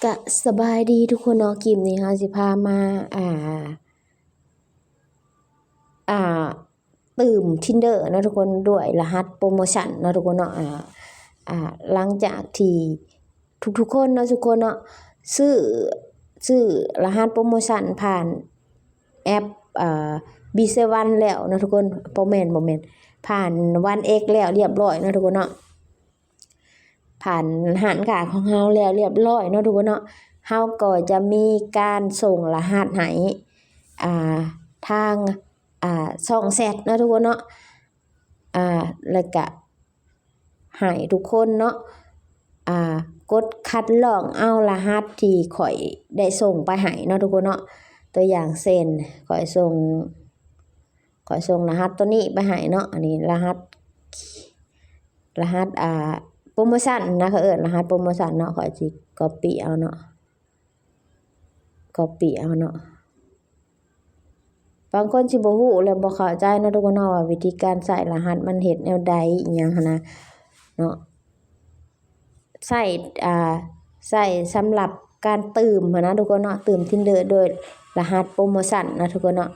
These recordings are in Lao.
ກະສະບາຍດີທຸກຄົນເນາະ, ຄລິບນີ້ເຮົາຊິພາມາ ອ່າ ອ່າ ຕື່ມ Tinder ເນາະທຸກຄົນ ດ້ວຍລະຫັດໂປຣໂມຊັນເນາະທຸກຄົນເນາະ. ອ່າ ອ່າ ຫຼັງຈາກທີ່ທຸກໆຄົນເນາະ ທຸກຄົນເນາະ ຊື້ ຊື້ລະຫັດໂປຣໂມຊັນຜ່ານແອັບ ອ່າ ບີເຊເວັນ ແລ້ວເນາະທຸກຄົນ, ບໍ່ແມ່ນ ບໍ່ແມ່ນ ຜ່ານວັນເອັກແລ້ວລຽບຮ້ອຍເນາະທຸກຄົນເນາະ. ຜ່ານຮ້ານຄ້າຂອງເຮົາແລ້ວລຽບຮ້ອຍເນາະທຸກຄົນເນາະ, ເຮົາກໍຈະມີການສົ່ງລະຫັດໃຫ້ ອ່າ ທາງ ອ່າ ຊ່ອງແຊັດເນາະທຸກຄົນເນາະ. ອ່າ ແລ້ວກະໃຫ້ທຸກຄົນເນາະ ອ່າ ກົດຄັດລອກເອົາລະຫັດທີ່ຂ້ອຍໄດ້ສົ່ງໄປໃຫ້ເນາະທຸກຄົນເນາະ. ຕົວຢ່າງເຊັ່ນ ຂ້ອຍສົ່ງ ຂ້ອຍສົ່ງລະຫັດໂຕນີ້ໄປໃຫ້ເນາະ, ອັນນີ້ລະຫັດ ລະຫັດ ອ່າ ໂປຣໂມຊັນນະ ເຂົາເອີ້ນລະຫັດໂປຣໂມຊັນເນາະ. ຂ້ອຍຊິກັອບປີ້ເອົາເນາະ ກັອບປີ້ເອົາເນາະ. ບາງຄົນຊິບໍ່ຮູ້ ແລະ ບໍ່ເຂົ້າໃຈເນາະທຸກຄົນເນາະ ວ່າວິທີການໃຊ້ລະຫັດມັນເຮັດແນວໃດ ອີ່ຫຍັງຫັ້ນນະເນາະ. ໃຊ້ ອ່າ ໃຊ້ສຳລັບການຕື່ມຫັ້ນນະທຸກຄົນເນາະ, ຕື່ມ Tinder ໂດຍລະຫັດໂປຣໂມຊັນນະທຸກຄົນເນາະ.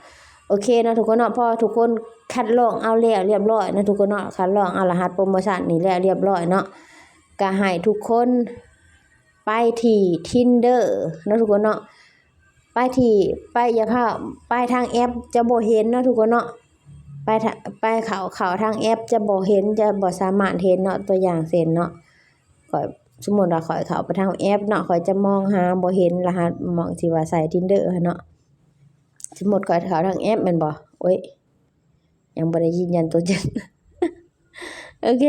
ໂອເຄເນາະທຸກຄົນເນາະ, ພໍທຸກຄົນຄັດລອກເອົາແລ້ວລຽບຮ້ອຍເນາະທຸກຄົນເນາະ, ຄັດລອກເອົາລະຫັດໂປຣໂມຊັນນີ້ແລ້ວລຽບຮ້ອຍເນາະ, ກະໃຫ້ທຸກຄົນໄປທີ່ Tinder ເນາະທຸກຄົນເນາະ. ໄປທີ່ ໄປ ຢ່າພາ ໄປທາງແອັບຈະບໍ່ເຫັນເນາະທຸກຄົນເນາະ, ໄປທາ ໄປເຂົ້າ ເຂົ້າທາງແອັບຈະບໍ່ເຫັນ ຈະບໍ່ສາມາດເຫັນເນາະ. ຕົວຢ່າງເຊັ່ນເນາະ ຂ້ອຍ ສົມມຸດວ່າຂ້ອຍເຂົ້າໄປທາງແອັບເນາະ, ຂ້ອຍຈະມອງຫາບໍ່ເຫັນລະຫັດໝ່ອງທີ່ວ່າໃສ່ Tinder ຫັ້ນເນາະ. ສົມມຸດຂ້ອຍເຂົ້າທາງແອັບແມ່ນບໍ່? ໂອ້ຍ ຍັງບໍ່ໄດ້ຢືນຢັນຕົວຈິງ. ໂອເຄ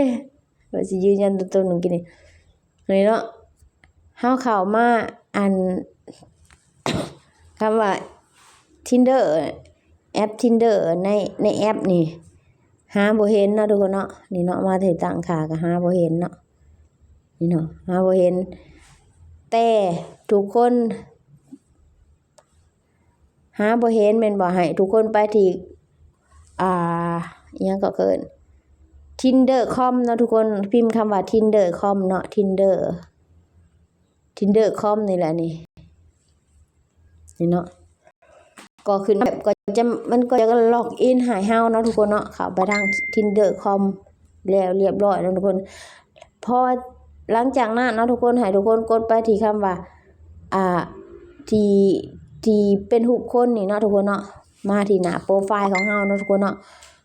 ວ່າຊິຢືນຢັນຕົວຕົນເມື່ອກີ້ນີ້ ນີ້ເນາະ, ເຮົາເຂົ້າມາ ອັນ ຄຳວ່າ Tinder ແອັບ Tinder ໃນ ໃນແອັບນີ້ ຫາບໍ່ເຫັນເນາະທຸກຄົນເນາະ. ນີ້ເນາະ ມາທີ່ຕັ້ງຄ່າກໍຫາບໍ່ເຫັນເນາະ, ນີ້ເນາະ ຫາບໍ່ເຫັນ. ແຕ່ທຸກຄົນ ຫາບໍ່ເຫັນແມ່ນບໍ່? ໃຫ້ທຸກຄົນໄປທີ່ ອ່າ ອີ່ຫຍັງກໍເອີ້ນ Tinder ຄອມເນາະທຸກຄົນ, ພິມຄຳວ່າ Tinder ຄອມເນາະ Tinder Tinder ຄອມນີ້ແຫຼະນີ້ ນີ້ເນາະ. ກໍຂຶ້ນແບບ ກໍຈະ ມັນກໍຈະລັອກອິນໃຫ້ເຮົາເນາະທຸກຄົນເນາະ, ເຂົ້າໄປທາງ Tinder ຄອມແລ້ວລຽບຮ້ອຍເນາະທຸກຄົນ. ພໍຫຼັງຈາກນັ້ນເນາະທຸກຄົນ ໃຫ້ທຸກຄົນກົດໄປທີ່ຄຳວ່າ ອ່າ ທີ່ ທີ່ເປັນຮູບຄົນນີ້ເນາະທຸກຄົນເນາະ, ມາທີ່ໜ້າໂປຣໄຟລ໌ຂອງເຮົາເນາະທຸກຄົນເນາະ.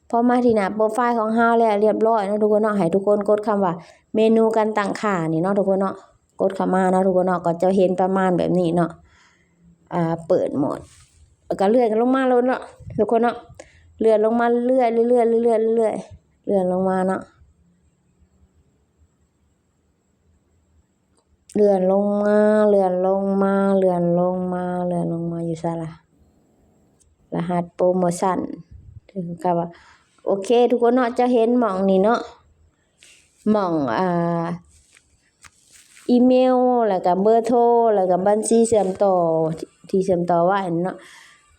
ພໍມາທີ່ໜ້າໂປຣໄຟລ໌ຂອງເຮົາແລ້ວລຽບຮ້ອຍເນາະທຸກຄົນເນາະ, ໃຫ້ທຸກຄົນກົດຄຳວ່າເມນູການຕັ້ງຄ່ານີ້ເນາະທຸກຄົນເນາະ. ກົດເຂົ້າມາເນາະທຸກຄົນເນາະ, ກໍຈະເຫັນປະມານແບບນີ້ເນາະ. ອ່າ ເປີດໂໝດ ແລ້ວກໍເລື່ອນລົງມາໂລດເນາະທຸກຄົນເນາະ, ເລື່ອນລົງມາເລື້ອຍໆ ເລື້ອຍໆ ເລື່ອນລົງມາເນາະ. ເລື່ອນລົງມາ ເລື່ອນລົງມາ ເລື່ອນລົງມາ ເລື່ອນລົງມາ ຢູ່ໃສລະ? ລະຫັດໂປຣໂມຊັນ ຄືກັບວ່າ ໂອເຄ ທຸກຄົນເນາະ, ຈະເຫັນໝ່ອງນີ້ເນາະ ໝ່ອງ ອ່າ ອີເມວ ແລ້ວກະເບີໂທ ແລ້ວກະບັນຊີເຊື່ອມຕໍ່ ທີ່ເຊື່ອມຕໍ່ໄວ້ເນາະ.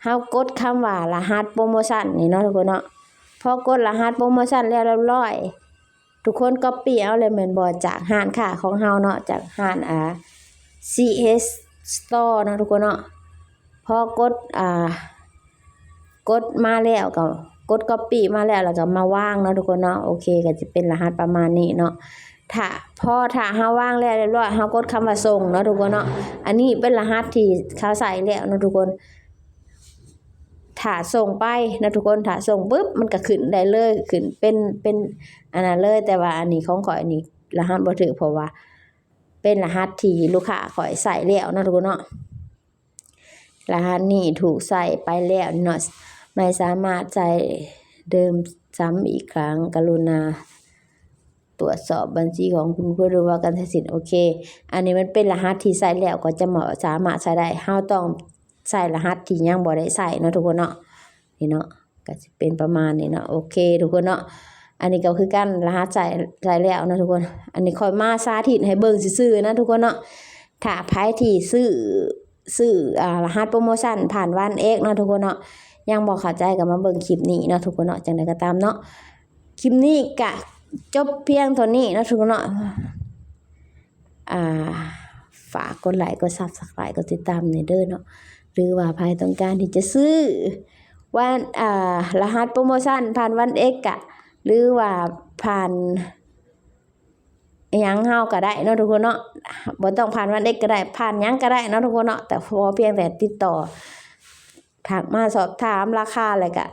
ເຮົາກົດຄຳວ່າລະຫັດໂປຣໂມຊັນນີ້ເນາະທຸກຄົນເນາະ. ພໍກົດລະຫັດໂປຣໂມຊັນແລ້ວລຽບຮ້ອຍ ທຸກຄົນກັອບປີ້ເອົາເລີຍແມ່ນບໍ່? ຈາກຮ້ານຄ້າຂອງເຮົາເນາະ, ຈາກຮ້ານ ອ່າ ຊີເອັສ ສະໂຕ ເນາະທຸກຄົນເນາະ. ພໍກົດ ອ່າ ກົດມາແລ້ວກໍ ກົດກັອບປີ້ມາແລ້ວ ແລ້ວກໍມາວາງເນາະທຸກຄົນເນາະ. ໂອເຄ ກໍຈະເປັນລະຫັດປະມານນີ້ເນາະ. ຖ້າ ພໍຖ້າເຮົາວາງແລ້ວລຽບຮ້ອຍ ເຮົາກົດຄຳວ່າສົ່ງເນາະທຸກຄົນເນາະ. ອັນນີ້ເປັນລະຫັດທີ່ເຂົາໃສ່ແລ້ວເນາະທຸກຄົນ. ຖ້າສົ່ງໄປເນາະທຸກຄົນ ຖ້າສົ່ງປຶບ ມັນກໍຂຶ້ນໄດ້ເລີຍ ຂຶ້ນເປັນ ເປັນອັນນັ້ນເລີຍ. ແຕ່ວ່າອັນນີ້ຂອງຂ້ອຍນີ້ລະຫັດບໍ່ຖືກ ເພາະວ່າເປັນລະຫັດທີ່ລູກຄ້າຂ້ອຍໃຊ້ແລ້ວເນາະທຸກຄົນເນາະ. ລະຫັດນີ້ຖືກໃຊ້ໄປແລ້ວເນາະ ໄມ່ສາມາດໃຊ້ເດີມຊ້ຳອີກຄັ້ງ. ກະລຸນາ ตรวจสอบบัญชีของคุณเพื่อดูว่าการใช้สิทธิ์ ໂອເຄ ອັນນີ້ມັນເປັນລະຫັດທີ່ໃຊ້ແລ້ວ ກໍຈະບໍ່ສາມາດໃຊ້ໄດ້. ເຮົາຕ້ອງໃຊ້ລະຫັດທີ່ຍັງບໍ່ໄດ້ໃຊ້ເນາະທຸກຄົນເນາະ. ນີ້ເນາະ ກໍຊິເປັນປະມານນີ້ເນາະ. ໂອເຄທຸກຄົນເນາະ, ອັນນີ້ກໍຄືກັນ ລະຫັດໃຊ້ ໃຊ້ແລ້ວເນາະທຸກຄົນ. ອັນນີ້ຂ້ອຍມາສາທິດໃຫ້ເບິ່ງຊື່ໆນະທຸກຄົນເນາະ. ຖ້າໃຜທີ່ຊື້ ຊື້ ອ່າ ລະຫັດໂປຣໂມຊັນຜ່ານວັນເອັກເນາະທຸກຄົນເນາະ, ຍັງບໍ່ເຂົ້າໃຈກໍມາເບິ່ງຄລິບນີ້ເນາະທຸກຄົນເນາະ. ຈັ່ງໃດກໍຕາມເນາະ ຄລິບນີ້ກະຈົບພຽງເທົ່ານີ້ເນາະທຸກຄົນເນາະ. ອ່າ ຝາກກົດໄລ ກົດ Subscribe ກົດຕິດຕາມແດ່ເດີເນາະ ຫຼືວ່າໃຜຕ້ອງການທີ່ຈະຊື້ວັນ ອ່າ ລະຫັດໂປຣໂມຊັນຜ່ານວັນເອັກກະ ຫຼືວ່າຜ່ານ ອີ່ຫຍັງເຮົາກໍໄດ້ເນາະທຸກຄົນເນາະ ບໍ່ຕ້ອງຜ່ານວັນເອັກກໍໄດ້ ຜ່ານຫຍັງກໍໄດ້ເນາະທຸກຄົນເນາະ ແຕ່ຂໍພຽງແຕ່ຕິດຕໍ່ ທັກມາສອບຖາມລາຄາ ແລ້ວກະ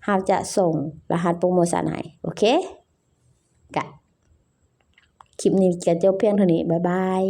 ເຮົາຈະສົ່ງລະຫັດໂປຣໂມຊັນໃຫ້ ໂອເຄ ກະ ຄລິບນີ້ກໍຈົບພຽງເທົ່ານີ້ ບາຍບາຍ.